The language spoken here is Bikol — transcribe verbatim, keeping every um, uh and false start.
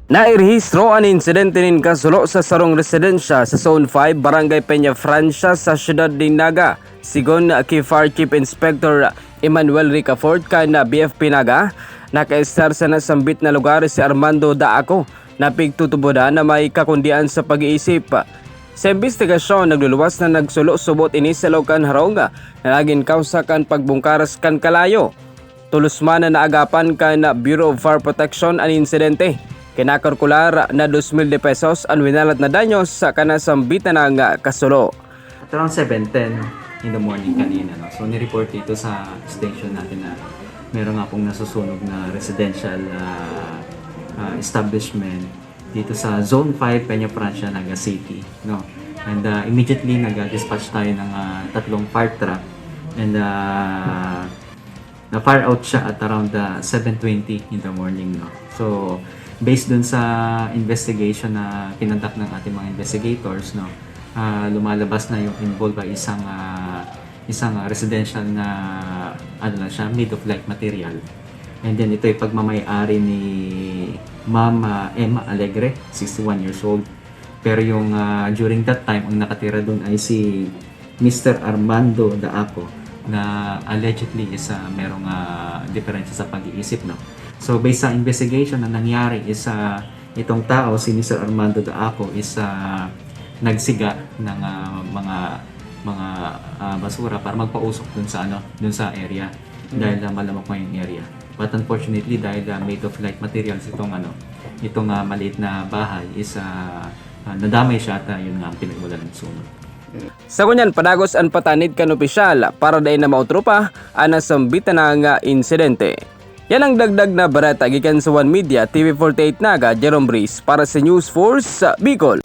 Nairehistro an insidente nin kasulo sa sarong residensya sa Zone five, Barangay Peña Francia sa siyudad nin Naga. Sigon ki Fire Chief Inspector Emmanuel Ricafort kan B F P Naga, nakaestar sa nasambit na lugar si Armando Daaco na pigtutubodan na may kakundian sa pag-iisip. Sa imbestigasyon, nagluluwas na nagsulo-subot ini sa loob kan harong na nagin kawsa kan pagbungkaras kan kalayo. Tolos man na naagapan kan Bureau of Fire Protection an insidente. Kinakalkular na dos mil de pesos an winalat na danyos sa kanasambitan ng kasulo. At around seven ten in the morning kanina, no? So, nireport dito sa station natin na meron nga pong nasusunog na residential ah, ah, establishment dito sa Zone five, Peña Francia, Naga City, no? And ah, immediately nag-dispatch tayo ng ah, tatlong fire truck and ah, na-fire out siya at around ah, seven twenty in the morning, no? So, based dun sa investigation na kinonduct ng ating mga investigators, no, ah, lumalabas na yung involved ay isang ah, isang ah, residential na ano lang siya, made of light material. And then ito ay pagmamayari ni Ma'am ah, Emma Alegre, sixty-one years old. Pero yung ah, during that time, ang nakatira doon ay si Mister Armando Daaco na allegedly is ah, merong ah, diferensya sa pag-iisip, no? So, based sa investigation na nangyari is ah, itong tao, si Mister Armando Daaco, is ah, nagsiga ng ah, mga mga ah, basura para magpausok dun sa ano, dun sa area dahil ah, malamok nga yung area. But unfortunately, dahil ah, made of light materials itong ano, itong ah, maliit na bahay is ah, ah, nadamay siya at ah, yun nga ang pinagmulan ng sunog. Sa ngunyan, padagos an patanid kan opisyal para dai na maotro pa an nasambitan na nga insidente. Yan ang dagdag na bareta gikan sa One Media, T V forty-eight Naga, Jerome Breeze para sa News Force sa Bicol.